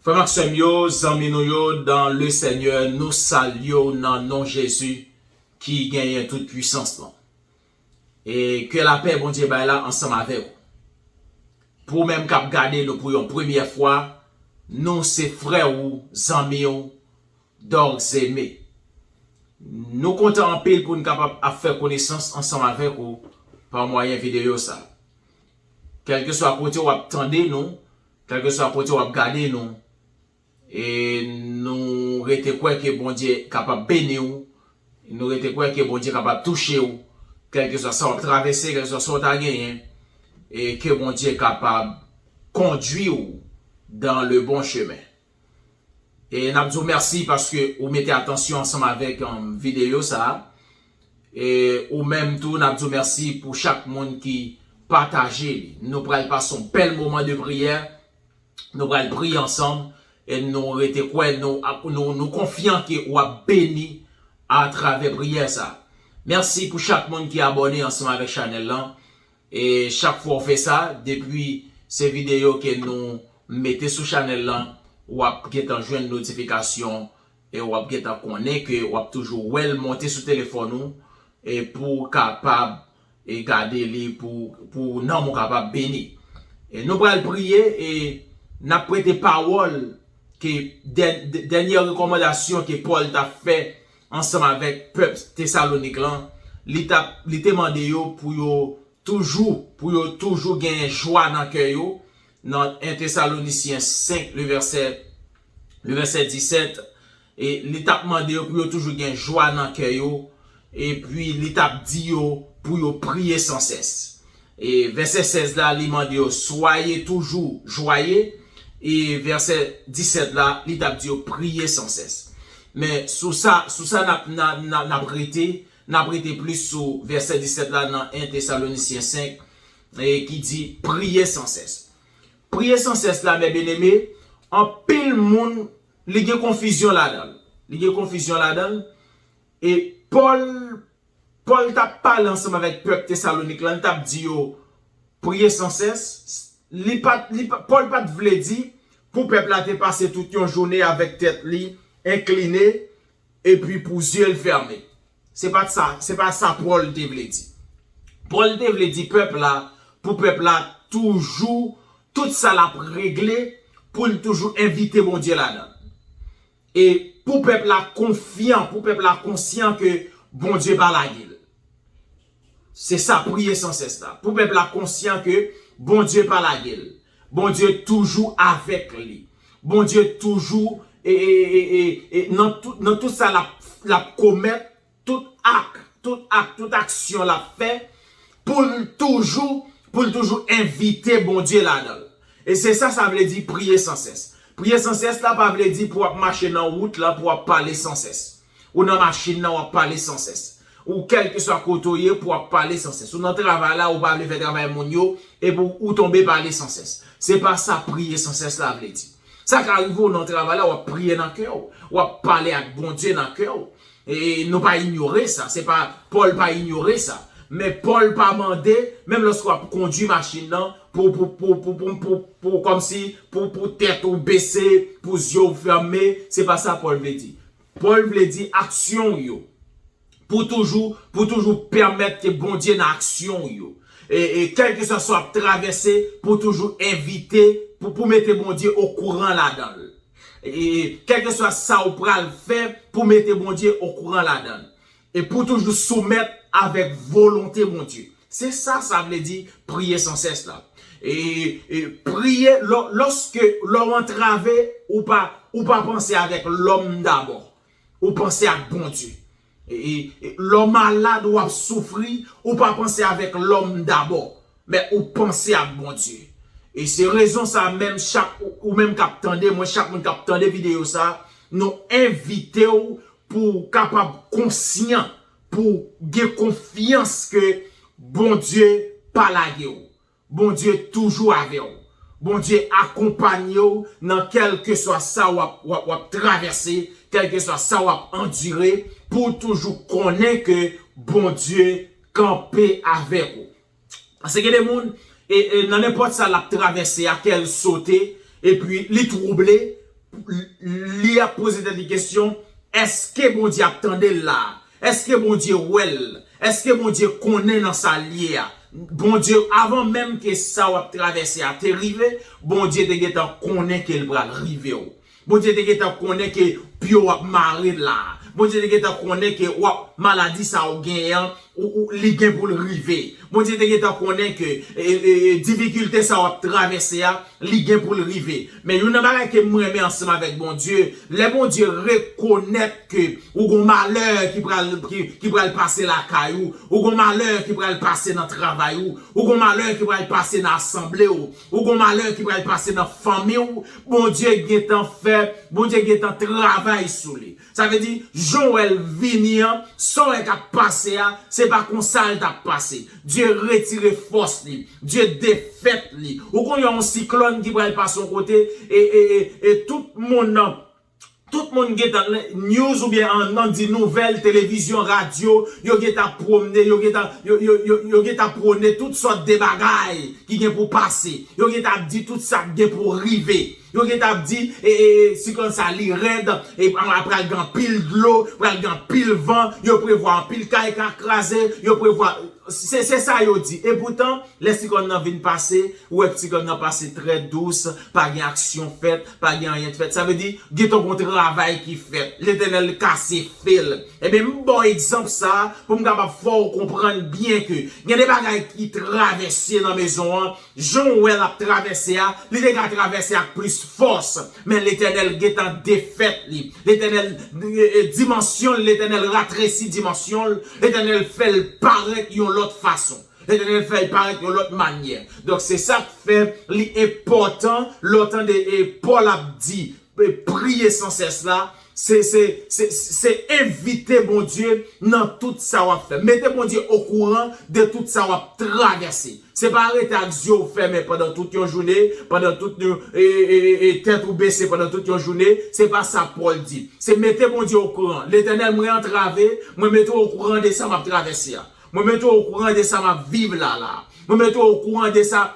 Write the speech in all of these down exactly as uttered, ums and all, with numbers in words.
Frè m ak sè m yo, zanmi nou yo, dans le Seigneur, nou salye w nan non Jezi ki genyen tout pwisans lan. E ke lapè Bondye bay la ansanm avèk ou. Pou ou menm k ap gade nou pou yon premyè fwa, nou se frè ou, zanmi w, Dork Zeme. Nou kontan anpil pou n kapab ap fè konesans ansanm avèk ou pa mwayen videyo sa. Kèlkeswa kote w ap tande nou, kèlkeswa kote w ap gade nou, e nou rete kwè ke Bondye kapab beni w, nou rete kwè ke Bondye kapab touche w, kèlkeswa sa w ap travèse, kèlkeswa sa w ta genyen, e ke Bondye kapab kondwi w dans le bon chemin. E n ap di w mèsi paske ou mete atansyon ansanm avèk, um, videyo sa a. E ou menm tou, n ap di w mèsi pou chak moun ki pataje li. Nou pral pase yon bèl moman de priyè. Nou pral priye ansanm. E nou rete kwè, nou, nou, nou konfyan ke w ap beni atravè priyè sa a. Mèsi pou chak moun ki abòne ansanm avèk chanèl lan. E chak fwa w fè sa, depi se videyo ke nou mete sou chanèl lan, w ap gentan jwenn notifikasyon e w ap gentan konnen ke w ap toujou wè l monte sou telefòn ou, e pou w kapab, e gade li, pou, pou nanm ou kapab beni. E nou pral priye, e n ap prete pawòl ke dè-, dè-, dènyè rekòmandasyon ke Pòl t ap fè ansanm avèk pèp Tesalonik lan, li t ap, li te mande yo pou yo toujou, pou yo toujou gen jwa nan kè yo, nan en Tesalonisyen senk, le vèsè, le vèsè disèt, e li t ap mande yo pou yo toujou gen jwa nan kè yo, epi li t ap di yo pou yo priye san sès. E vèsè sèz la, li mande yo, soyez toujours joyeux, e vèsè disèt la, li t ap di yo, priye san sès. Men sou sa, sou sa n ap, n ap, n ap, n ap rete, n ap rete plis sou vèsè disèt la nan en Tesalonisyen senk, e ki di, priye san sès. Priye san sès la, mes bien-aimés, anpil moun, li gen konfizyon ladan l. Li gen konfizyon ladan l. E Pòl, Pòl t ap pale ansanm avèk pèp Tesalonik lan, li t ap di yo, priye san sès. Li pa t, li pa, Pòl pa t vle di pou pèp la te pase tout yon jounen avèk tèt li enkline, epi pou zye l fèmen. Se pa t sa, se pa sa Pòl te vle di. Pòl te vle di pèp la, pou pèp la toujou, tout sa l ap regle, pou l toujou envite Bondye ladan l. E pou pèp la konfyan, pou pèp la konsyan ke Bondye pa lage l. Se sa priye san sès la. Pou pèp la konsyan ke Bondye pa lage l. Bondye toujou avèk li. Bondye toujou, e, e, e, e, e, nan tout, nan tout sa l ap, l ap komèt, tout ak, tout ak, tout aksyon l ap fè, pou l toujou, pou l toujou envite Bondye ladan l. E se sa sa vle di priye san sès. Priye san sès la pa vle di pou w ap mache nan wout la, pou w ap pale san sès. Ou nan machin nan, w ap pale san sès. Ou kèlkeswa kote w ye, pou w ap pale san sès. Ou nan travay la, ou pa vle fè travay moun yo, epi w, ou tonbe pale san sès. Se pa sa priye san sès la vle di. Sa ka rive w nan travay la, w ap priye nan kè w. W ap pale ak Bondye nan kè w. E nou pa inyore sa, se pa, Pòl pa inyore sa. Men Pòl pa mande, menm lòske w ap kondwi machin nan, pou, pou, pou, pou, pou, pou, pou, kòmsi, pou, pou tèt ou bese, pou zye w fèmen, se pa sa Pòl vle di. Pòl vle di aksyon w yo. Pou toujou, pou toujou pèmèt ke Bondye nan aksyon w yo. E, e kèlkeswa sa w ap travèse, pou toujou envite, pou, pou mete Bondye okouran ladan l. E, e kèlkeswa sa w pral fè, pou mete Bondye okouran ladan l. E pou toujou soumèt avèk volonte Bondye. Se sa sa vle di priye san sès la. E, e priye, lò, lòske, lè w antrave, ou pa, ou pa panse avèk lòm dabò. Ou panse ak Bondye. E, e, e lè w malad, w ap soufri, ou pa panse avèk lòm dabò, men ou panse ak Bondye. E se rezon sa menm chak, ou, ou menm k ap tande mwen, chak moun k ap tande videyo sa, nou envite w pou w kapab konsyan, pou w gen konfyans ke Bondye pa lage w. Bondye toujou avè w. Bondye akonpanye w nan kèlkeswa sa w ap, w ap, w ap travèse, kèlkeswa sa w ap andire, pou w toujou konnen ke Bondye kanpe avèk ou. Paske gen de moun, e, e, nan nenpòt sa l ap travèse a, kè l sote, epi li twouble, li ap poze tèt li kesyon, èske Bondye ap tande l la? Èske Bondye wè l? Èske Bondye konnen nan sa l ye a? Bondye, avan menm ke sa w ap travèse a te rive, Bondye te gentan konnen ke l pral rive w. Bondye te gentan konnen ke pye w ap mare la. Bondye te gentan konnen ke w ap, maladi sa w genyen an, ou, ou, li gen pou l rive. Bondye te gentan konnen ke e, e, e, difikilte sa w ap travèse a, li gen pou l rive. Men youn nan bagay ke m renmen ansanm avèk Bondye, lè Bondye rekonèt ke ou gon malè ki pral, ki, ki pral pase lakay ou, ou gon malè ki pral pase nan travay ou, ou gon malè ki pral pase nan asanble ou, ou gon malè ki pral pase nan fanmi ou, Bondye gentan fè, Bondye gentan travay sou li. Sa vle di, jan w wè l vini an, sa w wè k ap pase a, se pa konsa l t ap pase. Dye retire fòs li, Dye defèt li. Ou konn yon siklòn ki pral pase yon kote, e, e, e, e tout moun nan, tout moun gentan, news oubyen an, an di nouvèl, televizyon, radyo, yo gentan pwomne, yo gentan, yo, yo, yo, yo gentan pwone tout sòt de bagay ki gen pou pase. Yo gentan ap di tout sa k gen pou rive. Yo gentan ap di, e, e, e, siklòn sa li rèd, e, a, pral gen anpil dlo, pral gen anpil van, yo prevwa anpil kay ka kraze, yo prevwa, se, se sa yo di. Epoutan, lè siklòn nan vin pase, ou wè siklòn nan pase trè dous, pa gen aksyon fèt, pa gen anyen fèt. Sa vle di, gentan gon travay ki fèt. Letènèl kase fe l. Ebyen, m ba w egzanp sa a pou m kapab fè w konprann byen ke gen de bagay ki travèse nan mezon an, jan w wè l ap travèse a, li te ka travèse ak plis fòs, men Letènèl gentan defèt li. Letènèl, e, e, dimansyon l, Letènèl ratresi dimansyon l, Letènèl fè l parèt yon lòt fason. Letènèl fè l parèt yon lòt manyè. Donk, se sa k fè li enpòtan lè w tande, e, Pòl ap di, e, priye san sès la, se, se, se, se envite Bondye nan tout sa w ap fè. Mete Bondye okouran de tout sa w ap travèse. Se pa rete ak zye w fèmen pandan tout yon jounen, pandan tout yon, e, e, e, e, tèt ou bese pandan tout yon jounen. Se pa sa Pòl di. Se mete Bondye okouran. Letènèl, mwen antrave, mwen mete w okouran de sa m ap travèse a. Mwen mete w okouran de sa m ap viv la la. Mwen mete w okouran de sa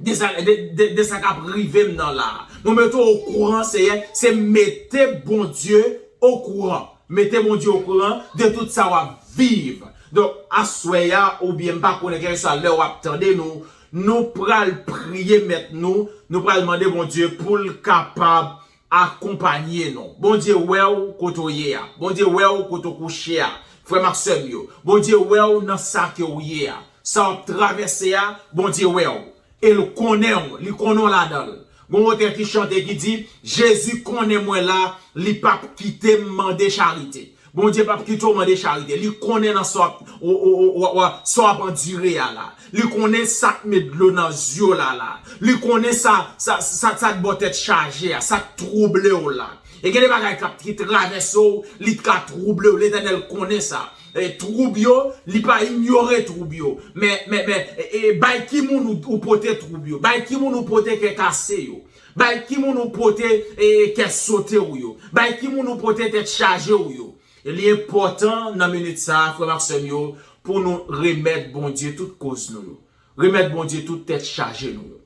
de sa, de, de, de sa k ap rive m nan la. Mwen mete w okouran, Seyè, se mete Bondye okouran. Mete Bondye okouran de tout sa w ap viv. Donk, aswè a, oubyen m pa konnen kèlkeswa lè w ap tande nou, nou pral priye Mèt nou, nou pral mande Bondye pou l kapab akonpanye nou. Bondye wè w kote w ye a. Bondye wè w kote w kouche a. Frè m ak sè m yo, Bondye wè w nan sa ke w ye a. Sa w ap travèse a, Bondye wè w. E l konnen w, li konnen w ladan l. Gon otè ki chante ki di, Jezi konnen mwen la, li p ap kite m mande charite. Bondye p ap kite w mande charite. Li konnen nan sa w ap, w, w, w, w, w, sa w ap andire a la. Li konnen sa k met dlo nan zye w la la. Li konnen sa, sa, sa, sa k ba w tèt chaje a, sa k twouble w la. E gen de bagay k ap, ki travèse w, li t ka twouble w. Letènèl konnen sa. E, twoub yo, li pa inyore twoub yo. Men, men, men, e, e, bay ki moun ou, ou pote twoub yo. Bay ki moun ou pote kè kase yo. Bay ki moun ou pote, e, kè sote w yo. Bay ki moun ou pote tèt chaje w yo. E li enpòtan nan minit sa a, frè m ak sè m yo, pou nou remèt Bondye tout koz nou yo. Remèt Bondye tout tèt chaje nou yo.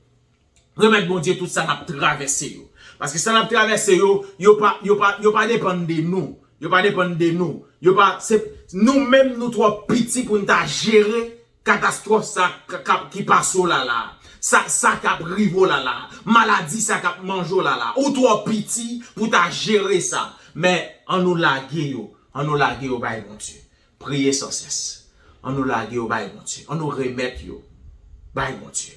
Remèt Bondye tout sa n ap travèse yo. Paske sa n ap travèse yo, yo pa, yo pa, yo pa depann de nou. Yo pa depann de nou. Yo pa, se, nou menm, nou twò piti pou n ta jere katastwòf sa k, k ap, ki pase w la la. Sa, sa k ap rive w la la. Maladi sa k ap manje w la la. Ou twò piti pou ta jere sa. Men, ann nou lage yo. Ann nou lage yo bay Bondye. Priye san sès. Ann nou lage yo bay Bondye. Ann nou remèt yo bay Bondye.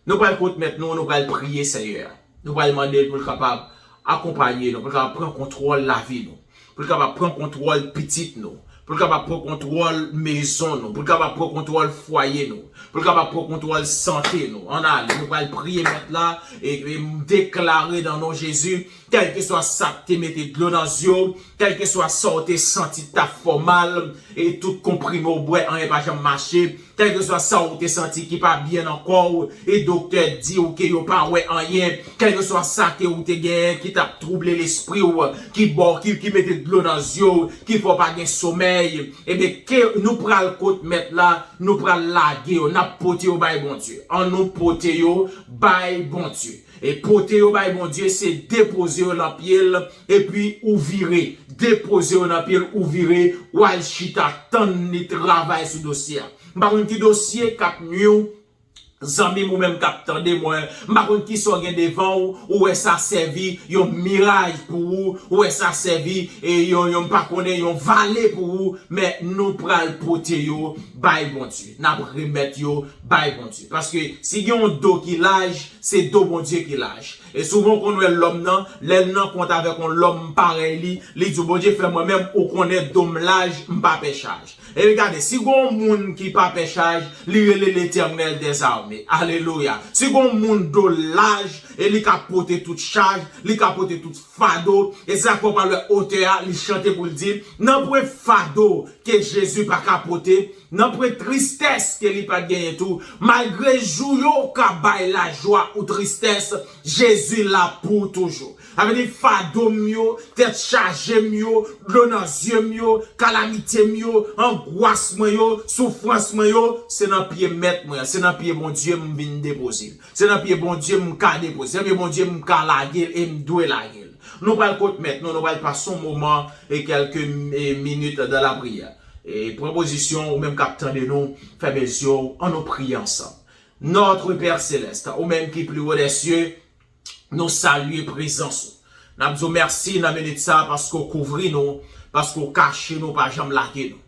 Nou pral kot Mèt nou, nou pral priye Senyè a. Nou pral mande l pou l kapab akonpanye nou, pou l kapab pran kontwòl lavi nou, pou l kapab pran kontwòl pitit nou, pou l kapab pran kontwòl mezon nou, pou l kapab pran kontwòl fwaye nou, pou l kapab pran kontwòl sante nou. Ann ale, nou pral priye Mèt la, e, e m deklare nan non Jezi, kèlkeswa sa k te mete dlo nan zye w, kèlkeswa sa w te santi t ap fè w mal, e tout konprime w bwè, anyen pa janm mache, kèlkeswa sa w te santi ki pa byen nan kò w, e doktè di w ke yo pa wè anyen, kèlkeswa sa ke w te genyen ki t ap twouble lespri w, ki ba w, ki, ki mete dlo nan zye w, ki fè w pa gen somèy, ebyen, ke nou pral kot Mèt la, nou pral lage yo, n ap pote yo bay Bondye. Ann nou pote yo bay Bondye. E pote yo bay Bondye, se depoze yo nan pye l, epi ou vire. Depoze yo nan pye l, ou vire, w al chita, tann li travay sou dosye a. M pa konn ki dosye k ap nwi w, zanmi m ou menm k ap tande mwen, m pa konn ki sa w gen devan w, ou wè sa sèvi yon miraj pou ou, ou wè sa sèvi e yon, yon, m pa konnen, yon vale pou ou, men nou pral pote yo bay Bondye. N ap remèt yo bay Bondye. Paske si gen yon do ki laj, se do Bondye ki laj. E souvan w konn wè lòm nan, lè l nan kont avèk yon lòm parèy li, li di w, Bondye fè mwen menm, ou konnen do m laj, m pa pè chaj. E gade, si gen yon moun ki pa pè chaj, li rele Letènèl dèzame. Alelouya. Si gen yon moun do l laj, e li ka pote tout chaj, li ka pote tout fado, e se sa k fè w pral wè otè a, li chante pou l di, nanpwen fado ke Jezi pa ka pote, nanpwen tristès ke li pa t genyen tou, malgre jou yo ka bay lajwa ou tristès, Jezi la pou ou toujou. Sa vle di fado m yo, tèt chaje m yo, dlo nan zye m yo, kalamite m yo, angwas mwen yo, soufrans mwen yo, se nan pye Mèt mwen an, se nan pye Bondye m vin depoze l. Se nan pye Bondye m ka depoze, se nan pye Bondye m ka lage l e m dwe lage l. Nou pral kot Mèt nou, nou pral pase yon moman e kèlke e, minit dan lapriyè. E pran pozisyon, ou menm k ap tande nou, fèmen zye w, ann nou priye ansanm. Notre Père Céleste, ou menm ki pli wo dè sye, nou salye prezans ou. N ap di w mèsi nan minit sa a paske w kouvri nou, paske w kache nou, pa janm lage nou.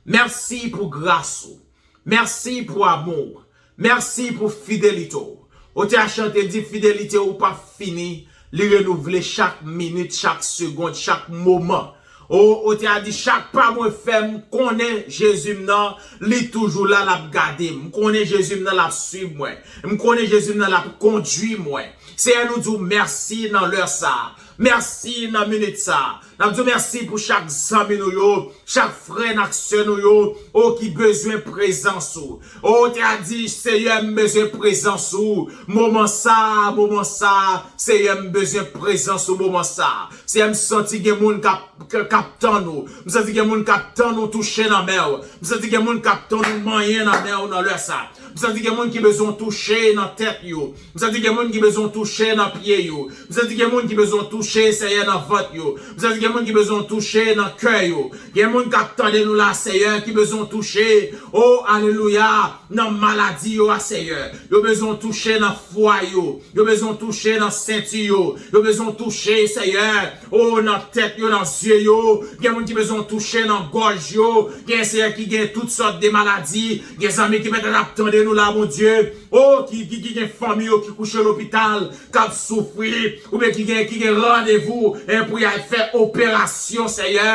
Mèsi pou gras ou. Mèsi pou amou w. Mèsi pou fidelite w. Otè a chante di fidelite ou p ap fini, li renouvle chak minit, chak segonn, chak moman. O, otè a di chak pa mwen fè, m konnen Jezi m nan, li toujou la, l ap gade m. M konnen Jezi m nan, l ap swiv mwen. M konnen Jezi m nan, l ap kondui mwen. Seyè, nou di w mèsi nan lè sa a. Mèsi nan minit sa a. N ap di w mèsi pou chak zanmi nou yo, chak frè n ak sè nou yo, o ki bezwen prezans ou. O, te a di, Seyè, m bezwen prezans ou. Moman sa a, moman sa a, Seyè, m bezwen prezans ou moman sa a. Seyè, m santi gen moun k ap, k, k ap tann ou. M santi gen moun k ap tann ou touche nan men w. M santi gen moun k ap tann ou manyen nan men w nan lè sa a. M santi gen moun ki bezwen w touche nan tèt yo. M santi gen moun ki bezwen w touche nan pye yo. M santi gen moun ki bezwen w touche, Seyè, nan vant yo. M santi gen moun ki bezwen w touche nan kè yo. Gen moun k ap tande nou la, Seyè, ki bezwen w touche. O, alelouya, nan maladi yo a, Seyè. Yo bezwen w touche nan fwa yo. Yo bezwen w touche nan senti yo. Yo bezwen w touche, Seyè. O, nan tèt yo, nan zye yo. Gen moun ki bezwen w touche nan gòj yo. Gen, Seyè, ki gen tout sòt de maladi. Gen zanmi ki petèt ap tande nou la, Bondye. O, ki, ki, ki gen fanmi yo ki kouche lopital, k ap soufri, oubyen ki gen, ki gen randevou, e, pou y al fè operasyon, Seyè.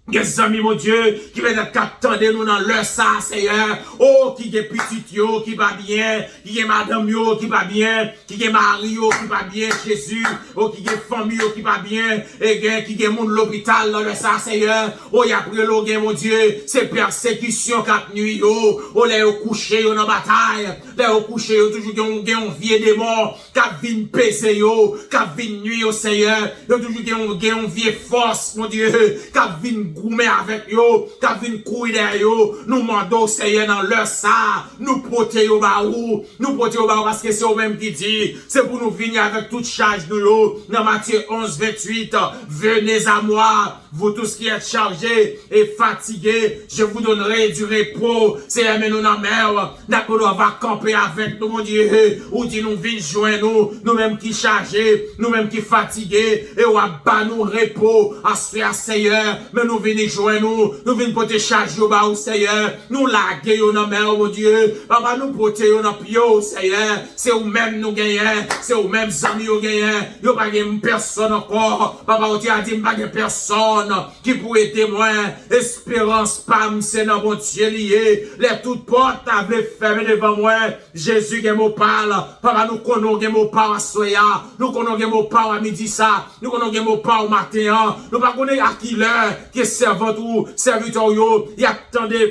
Gen zanmi, Bondye, ki petèt k ap tande nou nan lè sa a, Seyè. O, ki gen pitit yo ki pa byen, ki gen madanm yo ki pa byen, ki gen mari yo ki pa byen, Jezi. O, ki gen fanmi yo ki pa byen, e gen, ki gen moun lopital nan lè sa a, Seyè. O, y ap rele w, gen, Bondye, se pèsekisyon k ap nwi yo. O, lè yo kouche, yo nan batay. Lè yo kouche, yo toujou gen, gen yon vye demon k ap vin peze yo, k ap vin nwi yo, Seyè. Yo toujou gen yon, gen yon vye fòs, Bondye, k ap vin goumen avèk yo, k ap vin kouri dèyè yo. Nou mande w, Seyè, nan lè sa a, nou pote yo ba ou. Nou pote yo ba ou paske se ou menm ki di, se pou nou vini avèk tout chaj nou yo. Nan Matye onz, venntuit, venez à moi, vous tous qui êtes chargés et fatigués, je vous donnerai du repos. Seyè, men nou nan men w. N ap mande w va kanpe avèk nou, Bondye. Ou di nou vin jwenn ou, nou menm ki chaje, nou menm ki fatige, e w ap ba nou repo. Aswè a, Seyè, men nou vini jwenn ou, nou vin pote chaj yo ba ou, Seyè. Nou lage yo nan men w, Bondye. Papa, nou pote yo nan pye w, Seyè. Se ou menm nou genyen, se ou menm zanmi yo genyen. Yo pa gen pèsonn ankò. Papa, ou te a di m pa gen pèsonn ki pou ede mwen. Esperans pa m, se nan Bondye li ye. Lè tout pòt ta vle fèmen devan mwen, Jezi gen mo pa l. Papa, nou konnen w gen mo pa w aswè a. Nou konnen w gen mo pa w a midi sa. Nou konnen w gen mo pa w maten an. Nou pa konnen a ki lè ke sèvant ou, sèvitè w yo, y ap tande,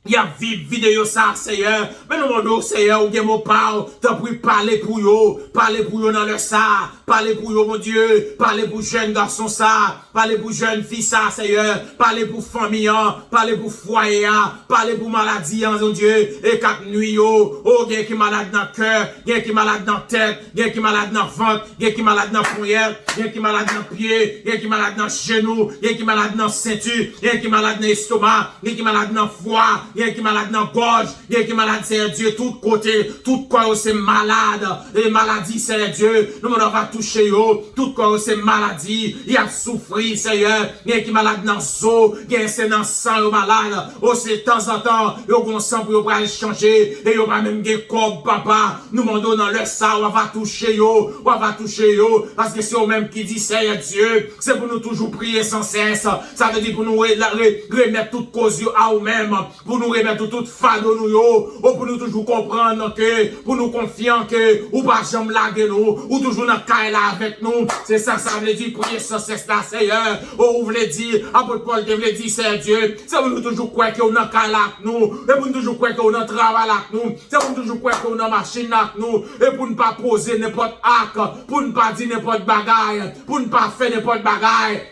y ap viv videyo sa a, Seyè. Men nou mande w, Seyè, ou gen mo pa w. Tanpri, pale pou yo. Pale pou yo nan lè sa a. Pale pou yo, Bondye. Pale pou jèn gason sa. Pale pou jèn fi sa, Seyè. Pale pou fanmi an. Pale pou fwaye a. Pale pou maladi an, Bondye. E k ap nwi yo. O, gen ki malad nan kè. Gen ki malad nan tèt. Gen ki malad nan vant. Gen ki malad nan ponyèt. Gen ki malad nan pye. Gen ki malad nan jenou. Gen ki malad nan senti. Gen ki malad nan estoma. Gen ki malad nan fwa. Gen ki malad nan gòj. Gen ki malad, Seyè Dye, tout kote, tout kò yo se malad. E maladi, Seyè Dye, nou mande w va touche yo. Tout kò yo se maladi. Y ap soufri, Seyè. Gen ki malad nan zo. Gen se nan san yo malad. O, se tanzantan, yo gon san pou yo pral chanje. E yo pa menm gen kòb, papa. Nou mande w nan lè sa, w va touche yo. W va touche yo. Paske se ou menm ki di, Seyè Dye, se pou nou toujou priye san sès. Sa vle di pou nou re-, re-, remèt tout koz yo a ou menm. Pou nou remèt ou tout fado nou yo, o pou nou toujou konprann ke, pou nou konfyan ke ou pa janm lage nou, ou toujou nan kay la avèk nou. Se sa sa vle di, priye san sès la, Seyè. O, ou vle di, apot Pòl te vle di, Seyè Dye, se pou nou toujou kwè ke ou nan kay la ak nou, e pou nou toujou kwè ke ou nan travay la ak nou, se pou nou toujou kwè ke ou nan machin la ak nou, e pou n pa poze nenpòt ak, pou n pa di nenpòt bagay, pou n pa fè nenpòt bagay.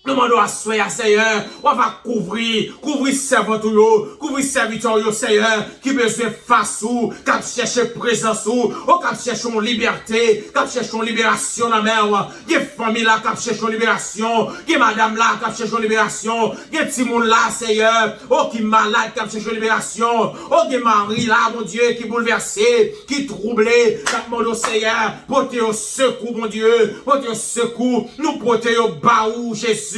Nou mande w aswè a, Seyè, w ava kouvri, kouvri sèvant ou yo, kouvri sèvitè w yo, Seyè, ki bezwen fas ou, k ap chèche prezans ou, o k ap chèche yon libète, k ap chèche yon liberasyon nan men w. Gen fanmi la k ap chèche yon liberasyon, gen madanm la k ap chèche yon liberasyon, gen timoun la, Seyè, o ki malad k ap chèche yon liberasyon, o gen mari la, Bondye, ki boulvèse, ki twouble, k ap mande w, Seyè, pote yo sekou, Bondye, pote yo sekou. Nou pote yo ba ou, Jezi.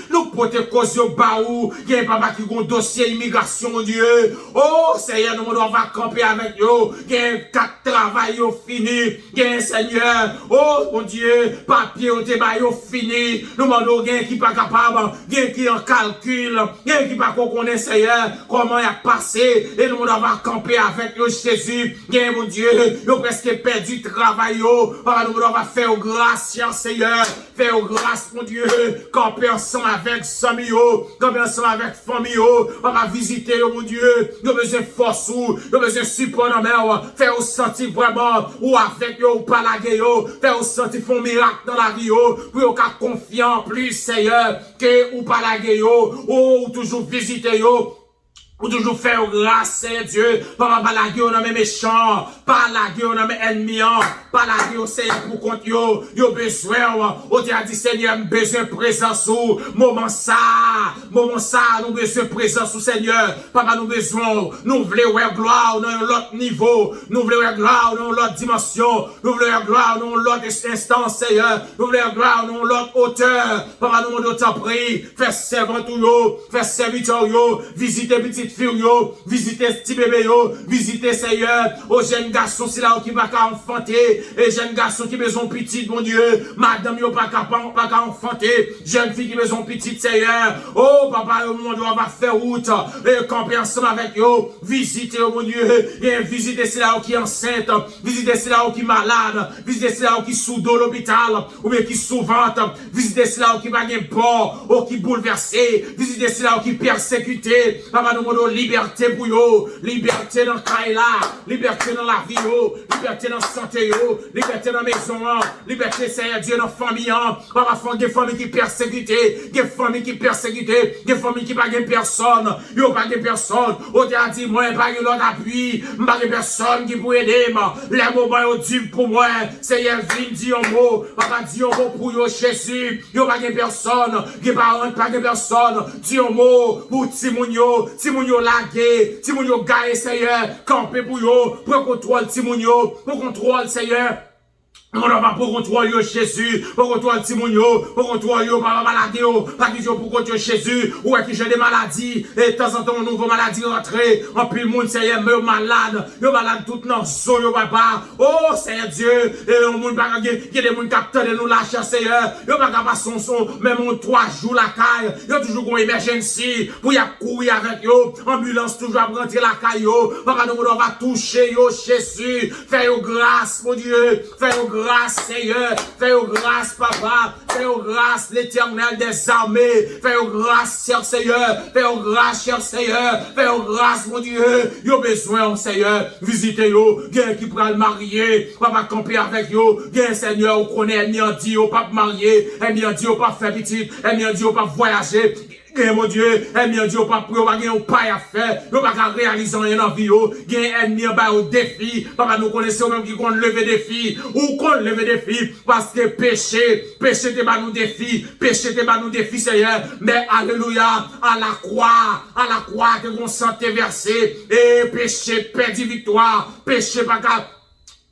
Nou pote koz yo ba ou. Gen papa ki gon dosye imigrasyon, Bondye. O, Seyè, nou mande w va kanpe avèk yo. Gen kat travay yo fini. Gen, Senyè, o, Bondye, papye yo te ba yo fini. Nou mande w gen ki pa kapab, gen ki an kalkil, gen ki pa ko konnen, Seyè, kòman y ap pase. E nou mande w va kanpe avèk yo, Jezi. Gen, Bondye, yo prèske pèdi travay yo. Papa, nou mande w va fè yo gras, Seyè. Fè yo gras, Bondye. Kanpe ansanm avèk zanmi yo. Kanpe ansanm avèk fanmi yo. Papa, vizite yo, Bondye. Yo bezwen fòs ou. Yo bezwen sipò nan men w. Fè yo santi vrèman ou avèk yo, ou pa lage yo. Fè yo santi fè yon mirak nan lavi yo. Pou yo ka konfyan plis, Seyè, ke ou pa lage yo. Ou, ou toujou vizite yo. Ou toujou fè yo gras, Seyè Dye. Papa, pa lage yo nan men mechan. Pa lage yo nan men ènmi an. Pa lage yo, Seyè, pou kont yo. Yo bezwen w. Ou te a di, Senyè, m bezwen prezans ou. Moman sa a, moman sa a, nou bezwen prezans ou, Senyè. Papa, nou bezwen w. Nou vle wè glwa w nan yon lòt nivo. Nou vle wè glwa w nan yon lòt dimansyon. Nou vle wè glwa w nan yon lòt ins-, enstans, Seyè. Nou vle wè glwa w nan yon lòt otè. Papa, nou mande w, tanpri, fè sèvant ou yo, fè sèvitè w yo, vizite pitit fi w yo, vizite ti bebe yo, vizite, Seyè, o jèn gason sila yo ki pa ka anfante, e jèn gason ki bezwen pitit, Bondye, madanm yo pa ka, pa, pa ka anfante, jèn fi ki bezwen pitit, Seyè, o papa, yo mande w va fè wout, e kanpe ansanm avèk yo, vizite yo, Bondye, e vizite sila yo ki ansent, vizite sila yo ki malad, vizite sila yo ki sou do lopital, oubyen ki sou vant, vizite sila yo ki pa gen bò, o ki boulvèse, vizite sila yo ki pèsekite. Papa, nou mande w libète pou yo, libète nan kay la, libète nan lavi yo, libète nan sante yo, libète nan mezon an, libète, Seyè Dye, nan fanmi an. Papa, fò gen fanmi ki pèsekite, gen fanmi ki pèsekite, gen fanmi ki pa gen pèsòn, yo pa gen pèsòn. Ou te a di, mwen pa gen lòt apui, m pa gen pèsòn ki pou ede m. Lè moman yo di pou mwen, Seyè, vin di yon mo. Papa, di yon mo pou yo, Jezi. Yo pa gen pèsòn. Gen paran ki pa gen pèsòn. Di yon mo pou timoun yo. Timoun yo lage. Timoun yo gaye, Seyè. Kanpe pou yo. Pran kontwòl timoun yo. Pran kontwòl, Seyè. Nou mande w, papa, pran kontwòl yo, Jezi. Pran kontwòl timoun yo. Pran kontwòl yo, papa, pa lage yo. Pa kite yo pou kont yo, Jezi. Ou wè ki jan de maladi. E tanzantan, yon nouvo maladi rantre. Anpil moun, Seyè, men yo malad. Yo malad tout nan zo yo, papa. O, Seyè Dye, e yon moun pa gen, gen de moun k ap tande nou la, chè Seyè. Yo pa ka pase yon, yon, menm yon twa jou lakay. Yo toujou gon emergency pou y ap kouri avèk yo. Anbilans toujou ap rantre lakay yo. Papa, nou mande w va touche yo, Jezi. Fè yo gras, Bondye. Fè yo gras, Seyè. Fè yo gras, papa. Fè yo gras, Letènèl dèzame. Fè yo gras, chè Seyè. Fè yo gras, chè Seyè. Fè yo gras, Bondye. Yo bezwen w, Seyè. Vizite yo. Gen ki pral marye. Papa, kanpe avèk yo. Gen, Seyè, ou konnen ènmi an di yo p ap marye. Ènmi an di yo p ap fè pitit. Ènmi an di yo p ap vwayaje. Gen, Bondye, ènmi an di yo pa, yo pa gen yon pa y ap fè, yo pa ka reyalize anyen nan vi yo. Gen ènmi an ba yo defi. Papa, nou konnen se ou menm ki konn leve defi. Ou konn leve defi, paske peche, peche te ba nou defi. Peche te ba nou defi, Seyè. Men, alelouya, alakwa, alakwa, te gon san te vèse. E peche pèdi viktwa. Peche pa ka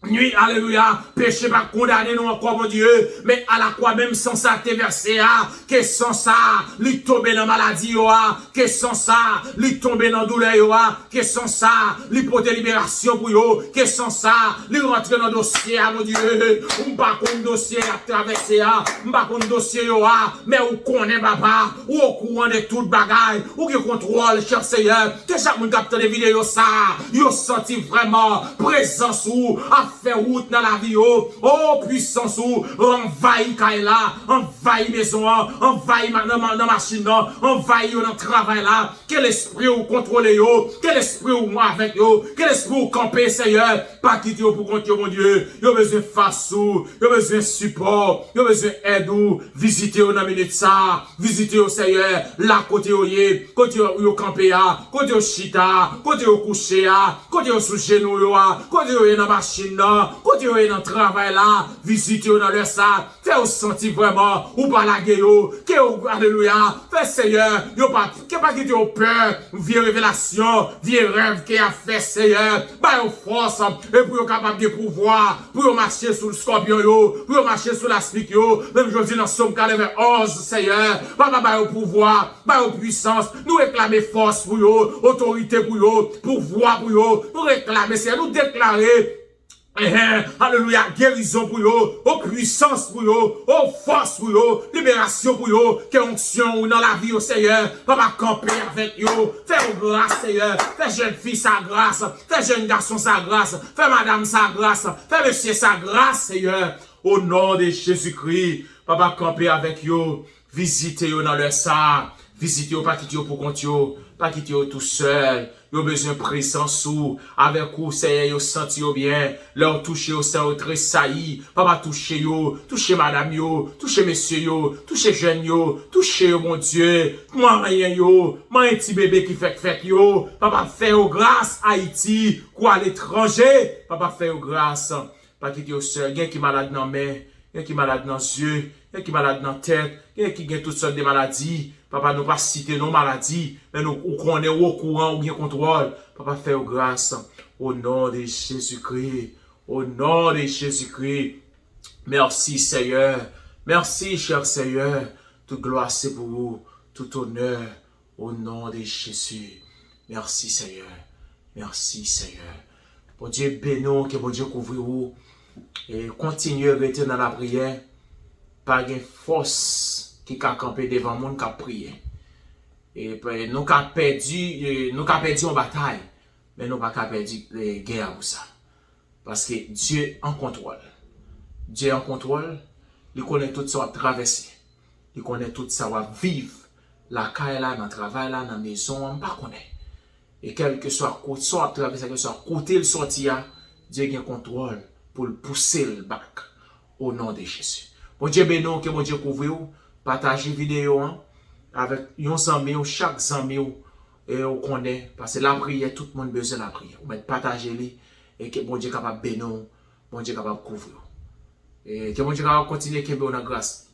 nwi, alelouya. Peche pa kondane nou ankò, Bondye. Men alakwa, menm san sa te vèse a, ke san sa, li tonbe nan maladi yo a, ke san sa, li tonbe nan doulè yo a, ke san sa, li pote liberasyon pou yo, ke san sa, li rantre nan dosye a, Bondye. M pa konn dosye y ap travèse a, m pa konn dosye yo a, men ou konnen, papa, ou okouran de tout bagay, ou gen kontwòl, chè Seyè. Ke chak moun k ap tande videyo sa, yo santi vrèman prezans ou ap fè wout nan lavi yo. O, pwisans ou anvayi kay la, anvayi mezon an, anvayi ma- nan, ma- nan machin nan, anvayi yo nan travay la. Ke lespri ou kontwole yo, ke lespri ou avèk yo, ke lespri ou kanpe, Seyè. Pa kite yo pou kont yo, Bondye. Yo bezwen fas ou, yo bezwen sipò, yo bezwen èd ou. Vizite yo nan minit sa. Vizite yo, Seyè, la kote yo ye, kote yo, yo kanpe a, kote yo chita, kote yo kouche a, kote yo sou jenou yo a, kote yo ye nan machin nan, kote yo ye nan travay la. Vizite yo nan lè sa. Fè yo santi vrèman ou pa lage yo. Ke yo, alelouya, fè, Seyè, yo pa, ke pa kite yo pè vye revelasyon, vye rèv ke y ap fè, Seyè. Ba yo fòs, e pou yo kapab gen pouvwa, pou yo mache sou skòpyon yo, pou yo mache sou laspik yo. Menm jodi nan Sòm katreven onz, Seyè, papa, ba yo pouvwa, ba yo pwisans. Nou reklame fòs pou yo, otorite pou yo, pouvwa pou yo. Nou reklame, Seyè, nou deklare, enhen, alelouya, gerizon pou yo, o, pwisans pou yo, o, fòs pou yo, liberasyon pou yo. Ke onksyon ou nan lavi yo, Seyè, papa, kanpe avèk yo. Fè yo gras, Seyè. Fè jèn fi sa gras. Fè jèn gason sa gras. Fè madanm sa gras. Fè mesye sa gras, Seyè. O non de Jezikri, papa, kanpe avèk yo. Vizite yo nan lè sa. Vizite yo, pa kite yo pou kont yo. Pa kite yo tou sèl. Yo bezwen prezans ou. Avèk ou, Seyè, yo santi yo byen. Lè w touche yo, Seyè, yo tresayi. Papa, touche yo. Touche madanm yo. Touche mesye yo. Touche jèn yo. Touche yo, Bondye. Manyen yo. Manyen ti bebe ki fèk fèt yo. Papa, fè yo gras, Ayiti, kou aletranje. Papa, fè yo gras. Pa kite yo sèl. Gen ki malad nan men, gen ki malad nan zye, gen ki malad nan tèt, gen ki gen tout sòt de maladi. Papa, nou pa site non maladi, men nou, ou konnen, ou okouran, ou gen kontwòl. Papa, fè yo gras. O non de Jezikri. O non de Jezikri. Mèsi, Seyè. Mèsi, chè Seyè. Tout glwa se pou ou. Tout onè. O non de Jezi. Mèsi, Seyè. Mèsi, Seyè. Bondye beni w, ke Bondye kouvri w. E kontinye rete nan lapriyè. Pa gen fòs ki ka kanpe devan moun k ap priye. E pe- nou ka pèdi, e nou ka pèdi yon batay, men nou pa ka pèdi, e, gè a pou sa. Paske Dye an kontwòl. Dye an kontwòl, li konnen tout sa w ap travèse. Li konnen tout sa w ap viv. Lakay la, nan travay la, nan mezon an, m pa konnen. E kèlkeswa kote sa w ap travèse, kèlkeswa kote l sòti a, Dye gen kontwòl pou l pouse l back. O non de Jezi. Bondye beni w, ke Bondye kouvri w. Pataje videyo an avèk yon zanmi w, chak zanmi w, e, ou konnen, paske lapriyè, tout moun bezwen lapriyè. Ou mèt pataje li, e ke Bondye kapab beni w, Bondye kapab kouvri w. E ke Bondye kapab kontinye kenbe w nan gras.